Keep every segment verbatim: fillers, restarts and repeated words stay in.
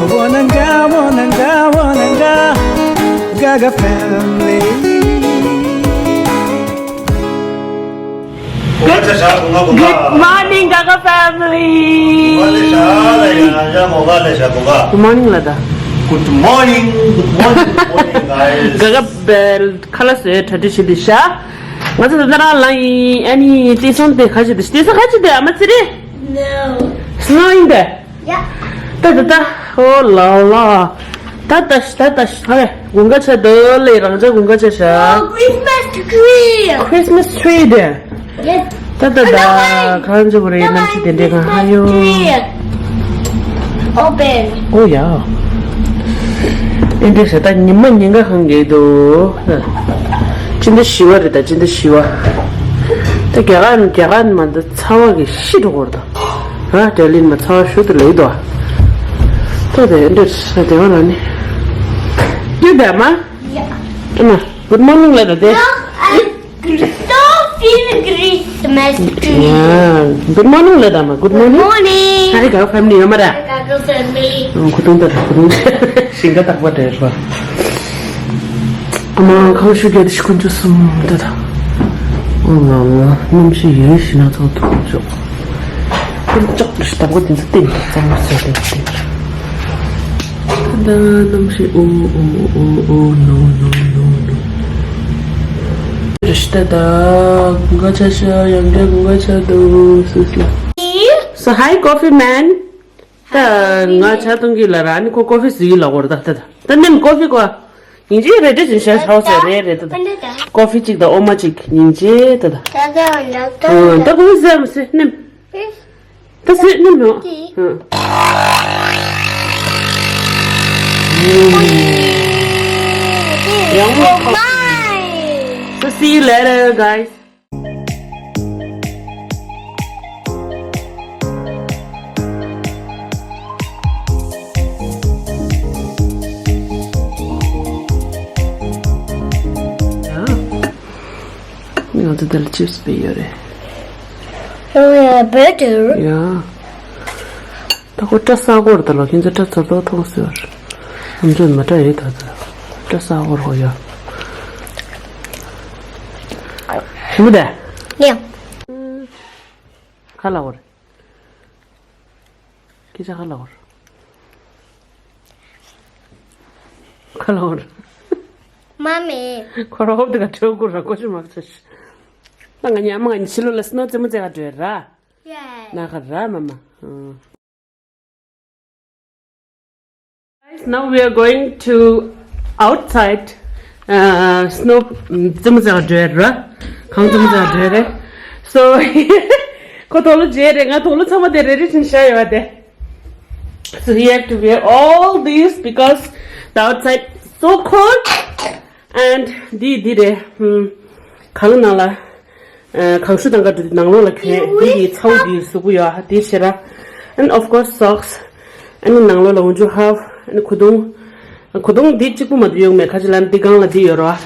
Wananga, wananga, wananga, Gaga family. Good morning, Gaga family. Good morning, Lada. Good morning, good morning, good morning, guys. Gaga bell, color se tradition de sha. What's the dara line? Any this one de kaji de. This kaji de, I'm at city. No. Snowing there. ཡ། ད་ད་ད། ཨོ་ལ་ལ། ད་ད་ད་ད། ཧེ། དགུན་ཁ་ཆགས་འདུག་ལེ། རང་ཅག་དགུན་ཁ་ཆགས་ཤག Christmas tree. Christmas tree དེ། Yes. ད་ད་ད། གང་ཅི་བོ་རེད། གནམ་གཤིས་དེ་འདྲའི་གང་ཧ་ཡོ། Open. ཨོ་ཡ། ཨེ་འདྲ་ཞིག་ད་ཉི་མ་ཉིན་ག་གང་གི་འདུག་སྤྱི་ཟླ་བཞི་པ་རེད། ད་སྤྱི་ཟླ་བཞི་པ། ད་རྒྱ་གར་རྒྱ་གར་མ་ད་ཚ་བ་གི་ཤི་འགྲོ་གོ་རེད་ད། ཨ་ཏྲེ་ལིན་མ་ཚ་བ་ཤུ་དུ་ལེགས་དོ། ཏོ་དེ་འདྲ་ས་དེ་བ་ལ་ནི། ཡུ་དེ་མ། ཡ། ཨ་མ། Good morning ལ་ད་དེ། Don't feel Christmas tree. Yeah. Good morning ལ་ད་མ། Good morning. Morning. Hi, Gaga family ཡོད་མ་ར། Gaga family. ཁུ་ཏུང་ད་ཁུ་ཏུང་། ཞིང་ཁ་བཏགས་པ་དེ་ར། ཨ་མ་ཁང་ཤུ་གལ་ཏེ་ཤི་ཀུན་ཅོ་སུམ་ད་ད། ཨོ་ང་ང་གནམ་གཤིས་ཡོད་ཤི་ན་ཚོགས་ཐུག་ཆོག་ཀུན་ལྕོག་ཏུ་ཞི་ད་གོ་དེ་ཚོ་བསྟན་གཙང་མ་ཟེར་ཏེ་བསྟན། ད་གནམ་གཤིས་ཨོ་ཨོ་ཨོ་ཨོ་ནོ་ནོ་ནོ་ནོ། རི་ཤི་ད་ད་གུང་ག་ཆ་ཤ་ཡང་འདྲ་གུང་ག་ཆ་དུ་སུ་སུ། So hi coffee man. ད་ང་ཆ་གཏོང་གི་ལ་ར་ནི་ཁོ་ཀོ་ཕི་ཟི་ལ་གོར་ད་ད་ད་ད་ནེམ་ཀོ་ཕི་གོ། ཡིན་ཅི་རེད་དྲི་ཞིན་ཤ་ཆའོ་ཟེར་རེད་རེད་ད་ད། ཀོ་ཕི་གཅིག་དང་འོ་མ་གཅིག་ཡིན་ཅི་ད་ད། ད་ད་ད་ད་ད་ཀོ་ཕི་ཟེར་མི་སྲིད་ནེམ། ད་སྲིད་ནེམ་ཡོང་། ཡང་མོ། So see you later, guys. ང་ཚོ་འདི་ལ་ཅིབ་སི་སྤེལ་ཡོད་རེད། Oh yeah, better. Yeah. ད་ཁོ་སྐྲ་སག་གོ་རེད་ད་ལོ། ཁྱེད་ཚོ་སྐྲ་ཚོར་ཏོག་ཐོག་ཟེར་བ་རེད། ང་ཚོས་མ་སྐྲ་ཡོད་ད་ད། སྐྲ་སག་གོ་རེད་ཧོ་ཡ། ཞི་མི་དེ། ཡ། ཁ་ལ་གོ་རེད། སྐད་ཆ་ཁ་ལ་གོ་རེད། ཁ་ལ་གོ་རེད། མ་མེ། ཁོ་རོ་ཧོབ་དེ་ག་ཁྲེའུ་གུ་ར་ཀོ་ཤུ་མ་ཁ་ཆ་ཤི། ད་ང་ཉ་མ་ང་ཉི་ཕྱི་ལོ་ལ་སི་ནོ་རྩེད་མོ་རྩེ་ག་འགྲོ་ཡ་ར། ཡེ། ན་ཁ་ར་མ་མ། ཨང་། Guys, now we are going to outside, uh, snow, རྩེད་མོ་རྩེ་ག་འགྲོ་ཡ་ར། གངས་རྩེད་མོ་རྩེ་ག་འགྲོ་ཡ་རེད། So, ཁོ་དོག་ལོ་བརྗེ་རེད། ང་དོག་ལོ་ཚང་མ་དེ་རེ་རེ་བཞིན་བཞག་ཡོད་པ་དེ། So he have to wear all these because the outside so cold. And འདི་འདི་རེད། ཧུམ། གང་ནང་ལ། ཨ། གངས་ཤུ་དང་ག་འདྲ་ནང་ལོགས་ལ་གྱོན། འདི་འདི་ཚ་བོ་འདི་གཟུགས་པོ་ཡོད་ཨ། འདི་ཕྱི་ར། And of course socks. ཨ་ནི་ནང་ལོགས་ལ་འོན་ཆུ་ཧབ། ཨ་ནི་ཁུ་ཏུང་། ཁུ་ཏུང་འདི་གཅིག་པུ་མ་གཏོགས་ཡོད་མེད། ཁ་ཅིག་ལ་འདི་སྒང་ལ་འདི་ཡོད་ར།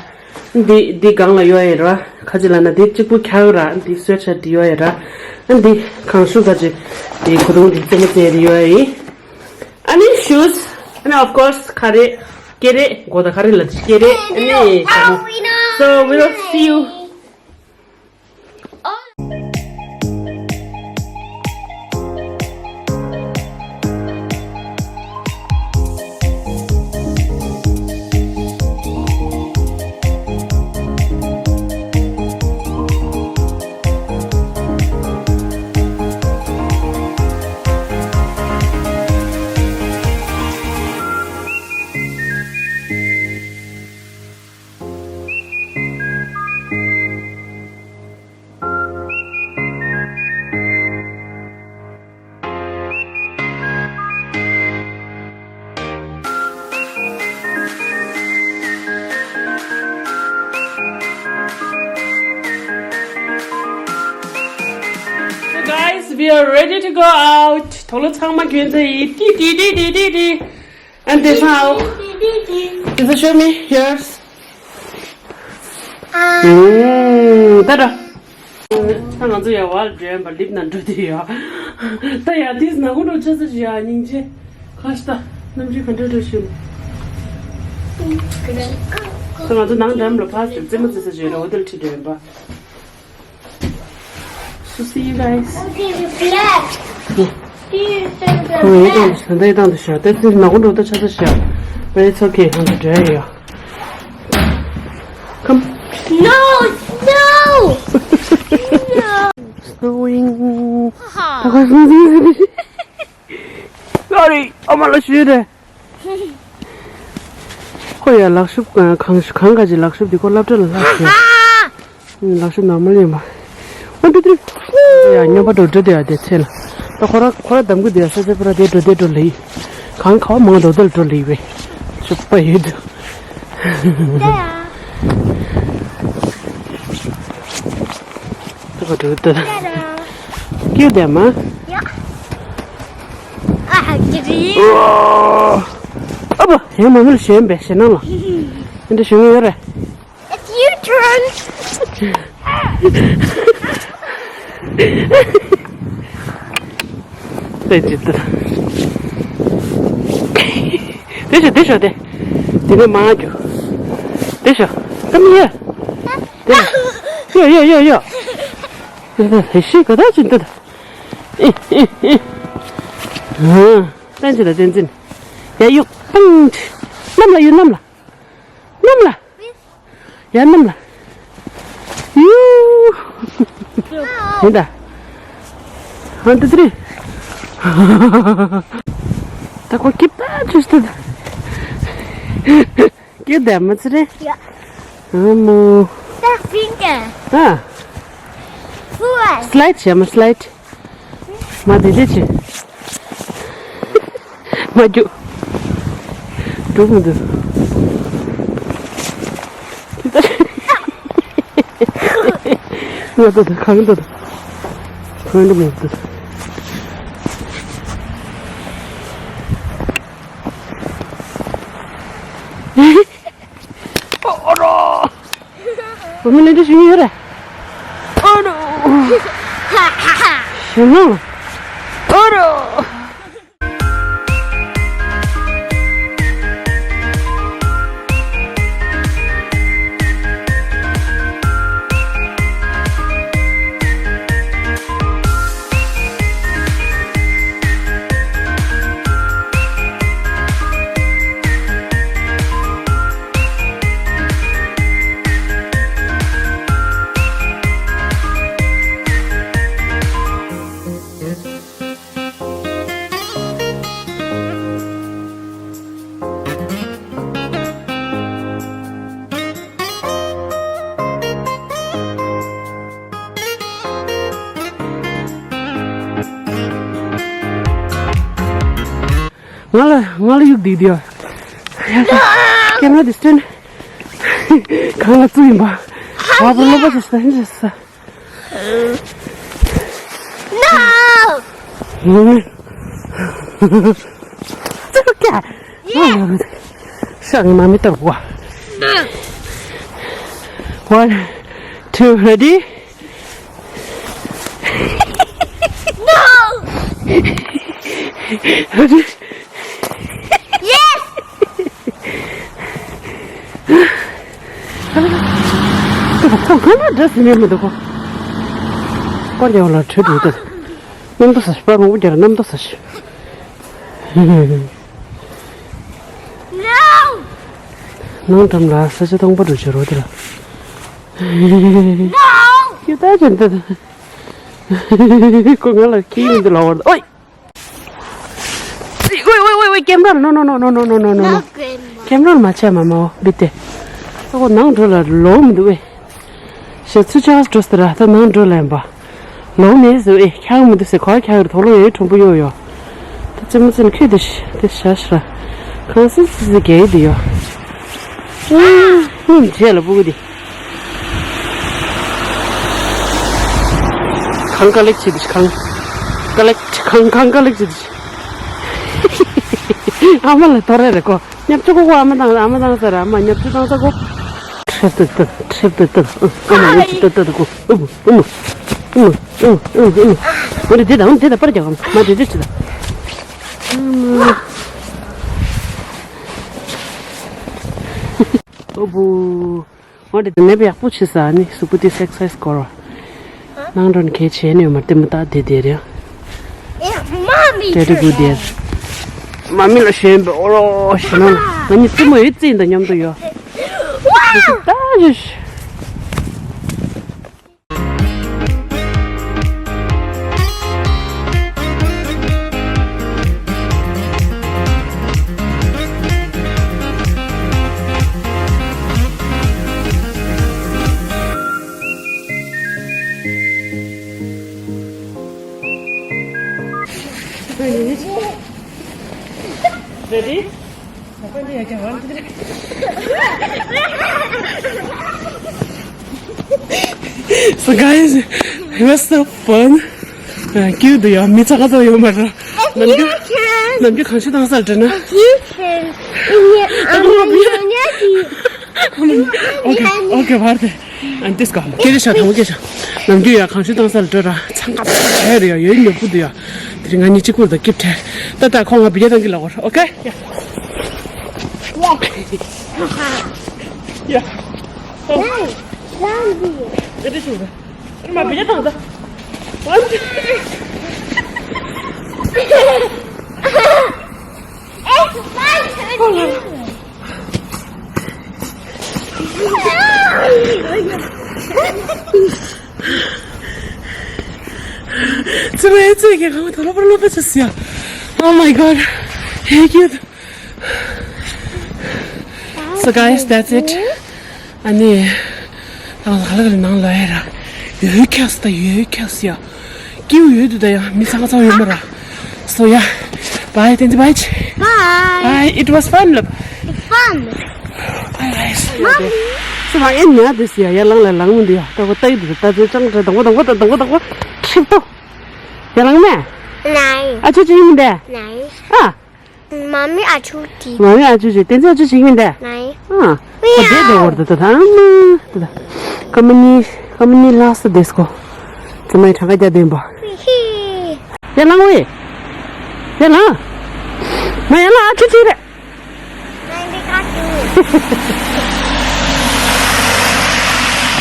འདི་འདི་སྒང་ལ་ཡོད་ཡིན་ར། ཁ་ཅིག་ལ་ན་འདི་གཅིག་པུ་འཁྱག་ར། འདི་སུ་ཝེ་ཤར་འདི་ཡོད་ཡིན་ར། ཨ་འདི་གངས་ཤུ་ཁ་ཅིག་འདི་ཁུ་ཏུང་འདི་རྩེད་མོ་རྩེ་རེ་ཡོད་ཡིན། ཨ་ནི་shoes. ཨ་ནི་of course ཁ་རས། སྐེ་རས། མགོ་དང་ཁ་རས་ལ་སྐེ་རས། ཨ་ནི་ཞྭ་མོ། So we will see you. So guys, we are ready to go out. དོག་ལོ་ཚང་མ་གྱོན་ཚར་ཡིན། ཏི་ཏི་ཏི་ཏི་ཏི། And this one. This is, show me yours. ཨ། ད་ད། ད་ང་ཚོ་ཡ་ཝལ་འགྲོ་ཡ་ལིབ་ནང་འགྲོ་དུས་ཡ། ད་ཡ་དེས་ནག་པོ་འགྲོ་ཆ་ས་ཞིག་ཡ་སྙིང་རྗེ། ཁ་ཤ་ད། གནམ་གཤིས་ག་འདྲ་འདྲ་ཞིག་ས། ང་ཚོ་ནང་འགྲམ་ལ་ཕར་རྩེད་མོ་རྩེ་ས་ཞིག་རེད། འོ་དེར་ཁྲིད་འགྲོ་ཡིན་པ། So see you guys. ཁོང་ཡིན་དང་དུ་ཞུ་ད་ཡིན་དང་དུ་ཞུ་ད་ཚིག་ནག་པོ་འགྲོ་ད་ཆ་ད་ཞུ། But it's okay. ཁོང་ཚོ་འགྲོ་ཡ་ཡོད། Come. No, no. Snowing. ད་ཁོ་སུན་སུན་སུན། Sorry. ཨ་མ་ལ་ཞུས་རེད། ཁོ་ཡ་ལག་ཤུབས་གང་གང་ག་ཅི་ལག་ཤུབས་དེ་ཁོ་སློབ་གྲྭ་ལ་ལྷག་ཞེས། ལག་ཤུབས་ནོར་མལ་ཡིན་པ། One, two, three. ཡ་སྨྱོན་པ་འགྲོ་འགྲོ་དེ་ཡ་དེ་ཚེ་ལ། ད་ཁོ་ར་ཁོ་ར་འདམ་གི་དེ་ཡ་ས་ཆ་པུ་ར་དེ་འགྲོ་དེ་འགྲོ་ལེ། གང་ཁ་བ་མང་འགྲོ་དེ་ལ་འགྲོ་ལེ་བས། ཆུ་པ་ཡོད་དུ། ད་ཁོ་འགྲོ་དེ། ཀྱུ་དེ་མ། ཡ། ཨ་ཧ་ཀི་རི། ཨ་བ་ཧེ་མ་ངལ་ཞེན་པས་ཞེ་ན་ལ། འདི་ཞུ་ངེས་རེད། It's your turn. དེ་ཅི་ཏུ། དེ་ཤོ་དེ་ཤོ་དེ། དེ་ནས་མ་རྒྱུ། དེ་ཤོ། ཀམ་ཡ། དེ། ཡ་ཡ་ཡ་ཡ། དེ་དེ་ཤི་ག་ད་ཅི་ཏུ། ཨི་ཨི་ཨི། ཨ། བསྟན་འཛིན་ལ་བསྟན་འཛིན། ཡ་གཡུག་པང་། གནམ་ལ་གཡུག་གནམ་ལ། གནམ་ལ། ཡ་གནམ་ལ། ཡུ། ཡིན་ད། ཧན་ཏུ་ཏི་རི། ད་ཁོ་སྐྱིད་པ་ཆུ་སྟེ། སྐྱིད་ད་མ་ཚི་རེད། ཡ། ཨ་མོ། ད་ཕིང་ཀི། ཨ། ཧུའེ། སི་ལའིད་བྱས་མ་སི་ལའིད། མ་དེ་དེ་ཆེ། མ་རྒྱུ། འགྲུབ་མི་འདུག་ང་ལྟོས་དང་གང་ལྟོས་དང་། གང་འགྲུབ་མི་འདུག་ཨོ་རོ། བུ་མོ་ལེན་འདྲ་ཞུ་ཡོད་རེད། ཨོ་རོ། ཞུ་ནོ། ཨོ་རོ། ང་ལ་ང་ལ་གཡུག་བསྡད་དེ་ཡ། ཀེམ་ར་དེ་སྟོན། གང་ལ་བཙུགས་ཡིན་པ། བ་བུ་ལོ་པ་ཞིག་ས་ཧིན་ཞིག་ས། No! ཙི་ཀ། ཤག་མ་མི་ཏར་བ། One, two, ready? No! Ready? Yes! ཁོ་ཁོ་ན་འདྲ་ཟིན་ནས་མི་འདུག་གོ། ཀོ་རྒྱ་བ་ལ་ཁྲོད་འདུག་ཏུ། གནམ་ཏོ་ས་ཤི་པ་ངོ་བོ་རྒྱ་ར་གནམ་ཏོ་ས་ཤི། No! ནང་འགྲམ་ལ་ས་ཆ་སྟོང་པ་འགྲོ་བྱེད་རོ་དེ་ལ། No! ཁྱོད་ད་ཅན་ཏུ། ཁོ་ང་ལ་ཁྱི་ཡིན་དུ་ལ་བར་ཨོ། ཝེ་ཝེ་ཝེ་ཝེ། ཀེམ་ར་ནོ་ནོ་ནོ། ཀེམ་ར་མ་ཆད་མ་མ་འོ་བི་ཏེ། ཨོ་ནང་འགྲོ་ལ་ལོང་མི་འདུག་ཨེ། ཞེ་ཚུ་ཆགས་འགྲོ་སྟེ་ར་ད་ནང་འགྲོ་ལ་ཡིན་པ། ལོང་མེད་ཟེར་ཨེ་ཁྱག་མི་འདུག་ཟེར་ག་ཁྱག་རེ་དོག་ལོ་ཡོད་ཁྲོམ་པོ་ཡོད་ཡོད། ད་ཙི་མོ་ཙི་ནི་ཁྱོད་དེ་ཤི་དེ་ཤ་ཤ་ར། གང་སི་སི་སི་རྒྱལ་ཡོད་དེ་ཡོད། ཨུམ། རྗེས་ལ་སྤུ་གུ་འདི། གང་ཀ་ལེགས་བྱེད་དུ་གང་། ཀ་ལེགས་གང་གང་ཀ་ལེགས་བྱེད་དུ། ཨ་མ་ལ་དོ་རེ་རེ་གོ། ཉབ་ཆུ་གོ་གོ་ཨ་མ་དང་ཨ་མ་དང་ས་ར་ཨ་མ་ཉབ་ཆུ་དང་ས་གོ། ཁྲེབ་ཏུ་ཏུ་ཁྲེབ་ཏུ་ཏུ། ཨ་མ་ཉབ་ཆུ་ཏུ་ཏུ་ཏུ་གོ། ཨུ་མ་ཨུ་མ་ཨུ་མ་ཨུ་མ་ཨུ་མ། འོ་རེ་དེ་དང་དེ་དང་པར་རྒྱག་གམ་མ་དེ་དེ་ཆུ་དང་། ཨོ་བུ། འོ་དེ་ནས་ཡག་པོ་བྱེད་ས་ནི་གཟུགས་པོ་དེ་སེག་སའི་སི་སྐོར་བ། ནང་འགྲོ་ནས་གལ་ཆེ་ནས་མ་བལྟས་མ་བལྟས་དེ་དེ་རེད། Yeah, mommy, ཏྲེ་ཏྲེ་གུ་དེར། མ་མི་ལ་ཞེན་པའི་ཨོ་རོ་ཞེ་ན་ང་གཉིས་རྩེད་མོ་ཡོད་རྩེད་ཡིན་དང་མཉམ་དུ་ཡོད། ད་ཞེ་ཞེ། Ready? So guys, it was so fun. Cute, yeah. མི་ཚང་ཚང་ཡོད་མ་རེད། ནམ་རྒྱུན་ནམ་རྒྱུན་གང་ཤེས་དང་སལ་དྲན་ན། You can. Okay, okay, བར་དེ། And this guy. སྐད་ཆ་དང་པོ་སྐད་ཆ། ནམ་རྒྱུན་ཡ་གང་ཤེས་དང་སལ་དྲན་ར་ཚང་ཀ་ཚང་ཡོད་ཡ་ཡོད་ཉོབ་ཀུ་དུ་ཡ། དེ་རིང་ང་གཉིས་གཅིག་པུར་དང་སྐྱིབ་ཕྲལ། ད་ད་ཁོང་ང་བི་ཡ་དང་གི་ལ་གོ། Okay? Yeah. Yeah. Hey, Randy. It is over. Oh my God. Hey, cute. So guys, that's it. ཨ་ནི། ད་ང་ལ་ག་ལ་ནང་ལོག་ཡ་ར། ཡོད་ཁྱག་སི་ད་ཡོད་ཁྱག་སི་ཡ། སྐྱིད་ཡོད་དུ་ད་ཡ་མི་ཚང་ཚང་ཡོད་མ་ར། So yeah. Bye, thank you, bye. Bye. Bye, it was fun, love. It's fun. Bye, guys. Mommy. So my end nya this ya, ya lang la lang mun ya. ད་གོ་ཏའི་དུ་ད་ཚེ་ཅང་ཅེ་དང་གོ་དང་གོ་དང་གོ་དང་གོ་ཁྲིད་དོ། ཡ་ལང་མེ། ནའི། ཨ་ཅོ་ཅི་ཡིན་དེ། ནའི། ཨ། མ་མི་ཨ་ཆུ་ཏི། མ་མི་ཨ་ཆུ་ཅི་ཏན་ཙི་ཨ་ཆུ་ཅི་མིན་དེ། ནའི། ཨ། ཨོ་དེ་དེ་བོར་དེ་ད་ཨ་མ་དེ་ད། ཀ་མ་ནི་ཀ་མ་ནི་ལ་སི་དེ་སྐོ། ཙི་མའི་ཁྲ་ཁ་རྒྱ་ལྡན་པ། ཧི་ཧི། ཡ་ལང་ཝེ། ཡ་ལང་། མ་ཡ་ལང་ཨ་ཆུ་ཅི་རེད།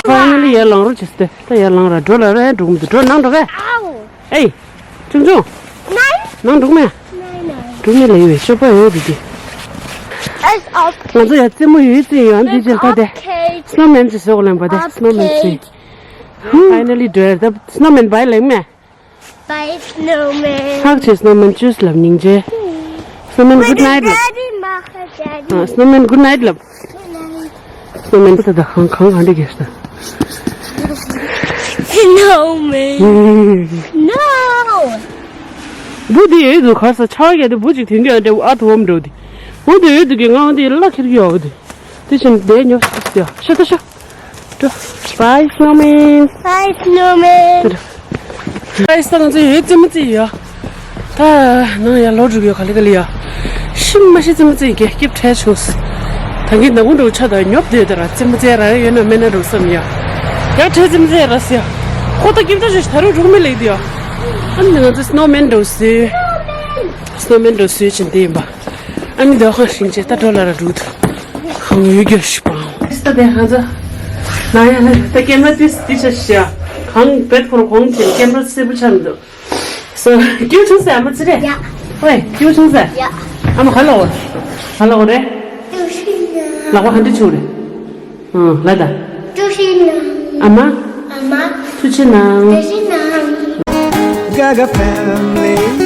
ཕ་ནི་ལི་ཡ་ལང་རོ་ཅི་སྟེ་ད་ཡ་ལང་ར་འགྲོ་ལ་ར་འགྲོ་མི་འདུག་འགྲོ་ནང་འགྲོ་གས། ཨའོ། ཨེ། ཆུང་ཆུང་། ནའི། ནང་འགྲོ་མེད། ནའི་ནའི། འགྲོ་མེད་ལ་ཡོད་ཤོག་པ་ཡོད་དེ་དེ། It's okay. ང་ཚོ་ཡ་རྩེད་མོ་ཡོད་རྩེད་ཡོད་ཨ་འདི་ཅེར་ད་དེ། It's okay. སི་ནོ་མེན་ཅི་བཟོ་གོ་ལེན་པ་དེ་སི་ནོ་མེན་ཅི། Okay. Finally dress the snowman by ལེགས་མེད། Bye snowman. ཧག་ཆེ་སི་ནོ་མེན་ཅུས་ལབ་སྙིང་རྗེ། སི་ནོ་མེན་good night ལབ། Daddy, མ་ཧ་daddy. ཨ། སི་ནོ་མེན་good night ལབ། Good night. སི་ནོ་མེན་ད་ད་གང་གང་གང་འདྲ་གེ་ཤ། Snowman. No. བུ་དེ་ཡོད་དུ་གར་ས་ཆག་ཡ་དེ་བུ་ཅིག་དེང་གི་ཨ་འདྲ་བུ་ཨ་ཐུ་བོམ་འགྲོ་དེ། བུ་དེ་ཡོད་དུ་གི་ང་འོང་དེ་ལ་ཁྱེར་གི་ཡོད་དེ། དེ་བཞིན་དེ་ཉོ་ཤ་ཤ་ཤ་ཤ། Bye snowman. Bye snowman. Guys, ད་ང་ཚོ་ཡོད་རྩེད་མོ་རྩེ་ཡོད། ད་ནང་ཡར་ལོག་འགྲོ་གི་ཡོད་ག་ལེ་ག་ལེ་ཡ། ཤི་མ་ཤི་རྩེད་མོ་རྩེ་གི་སྐྱིད་ཕྲལ་བྱུང་། ད་གིན་ནག་པོ་འགྲོ་ཆ་ད་ཉོབ་དེ་ད་ར་རྩེད་མོ་རྩེ་ར་ཡོད་ན་མེད་ན་འགྲོ་བསམ་ཡ། ཡ་ཁྲལ་རྩེད་མོ་རྩེ་ར་སི་ཡ། ཁོ་ད་སྐྱིད་ཕྲལ་བྱུང་ད་རུང་འགྲོ་མི་ལེགས་དེ་ཡ། ཨ་ནི་ང་ཚོ་སི་ནོ་མེན་འགྲོ་སི། སི་ནོ་མེན་འགྲོ་སི་བྱེད་དེ་ཡིན་པ། ཨ་ནི་ཟླ་བ་ཁང་ཤིང་ཆེ་ད་འགྲོ་ལ་ར་འགྲོ་ཐུབ། ཁང་ཡོད་རྒྱུ་ཞིག་པའང་། ད་དེ་ང་ཚོ་ན་ཡ་ལ་ད་ཀེམ་ར་ཏིས་ཏི་ཤ་ཤ་གང་བེད་ཁོར་གོང་ཆེན་ཀེམ་ར་སེ་བུ་ཆ་མི་འདུག་སོ་ཀྱུ་ཆུང་སེ་ཨ་མ་ཙི་རེད། ཡ། ཧོꯏ་ཀྱུ་ཆུང་སེ། ཡ། ཨ་མ་ག་ལ་འོ། ག་ལ་འོ་རེད། ཀྱུ་ཤི་ན། ལག་པ་ག་འདྲ་ཆུ་རེད། ཨང་ལ་ད། ཀྱུ་ཤི་ན། ཨ་མ། ཨ་མ། ཐུགས་རྗེ་གནང་། ཐུགས་རྗེ་གནང་། Gaga family.